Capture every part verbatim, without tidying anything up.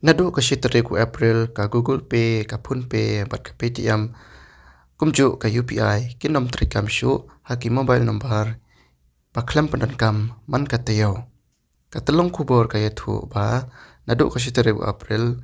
Naduh ka shi tarik u April, ka Google Pay, ka PhonePe bad ka Paytm, kumjuh ka U P I, kin ym treikam shuh ha ki mobile number ba khlem pyndonkam man ka taïew. Ka tyllong khubor ka ïathuh ba naduh ka shi tarik u April,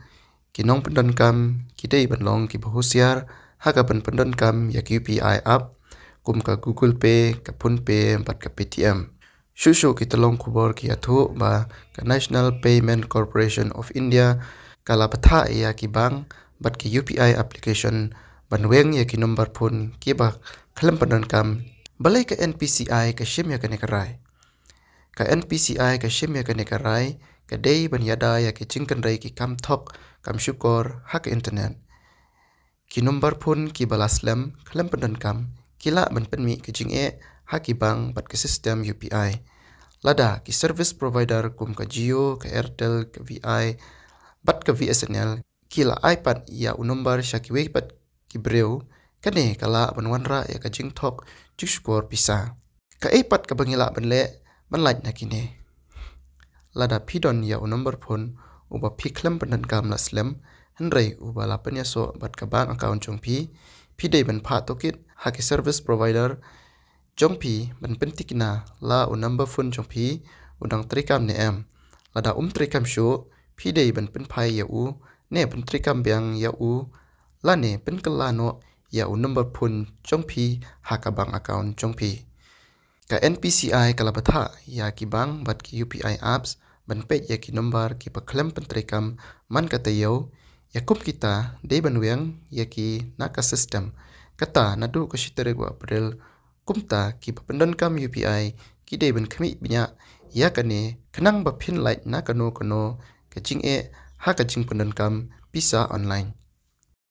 ki nongpyndonkam ki dei ban long kiba husiar ha ka ban pyndonkam ïa ki U P I app kum ka Google Pay, ka PhonePe bad ka Paytm. Shuh shuh ki tyllong khubor ki ïathuh ba ka National Payment Corporation of India ka la bthah ïa ki bank bad ki U P I application ban weng ïa ki number phone kiba khlem pyndonkam. Balei ka N P C I ka shim ïa kane ka rai? Ka N P C I ka shim ïa kane ka rai ka dei ban ïada ïa ki jingkynrei ki kam thok kam shukor ha ka internet. Ki number phone kiba la slem khlem pyndonkam ki lah ban pynmih ka jingeh ha ki bank bad ka system U P I. Lada ki service provider kum ka Jio, ka Airtel, ka V I bad ka B S N L ki la ai pat ïa u number sha kiwei pat ki briew, kane ka lah ban wanrah ïa ka jingthok jingshukor pisa. Kaei pat kaba ngi lah ban leh ban lait na kine? Lada phi don ïa u number phone uba phi khlem pyndonkam la slem, hynrei uba la pynïasoh bad ka bank account jong phi, phi dei ban phah tohkit ha ki service provider jong phi ban pyntikna la u number phone jong phi u dang treikam ne em. Lada um treikam shuh, phi dei ban pynphai ïa u ne pyntreikam biang ïa u lane pynkylla noh ïa u number phone jong phi ha ka bank account jong phi. Ka N P C I ka la bthah ïa ki bank bad ki U P I apps ban peit ïa ki number kiba khlem pyntreikam man ka taïew, ïa kum kita dei ban weng ïa ki na ka system. Kata naduh ka shi tarik u April, kumta kiba pyndonkam U P I ki dei ban khmih bniah ïa kane khnang ba phin lait na kano kano ka jingeh ha ka jingpyndonkam pisa online.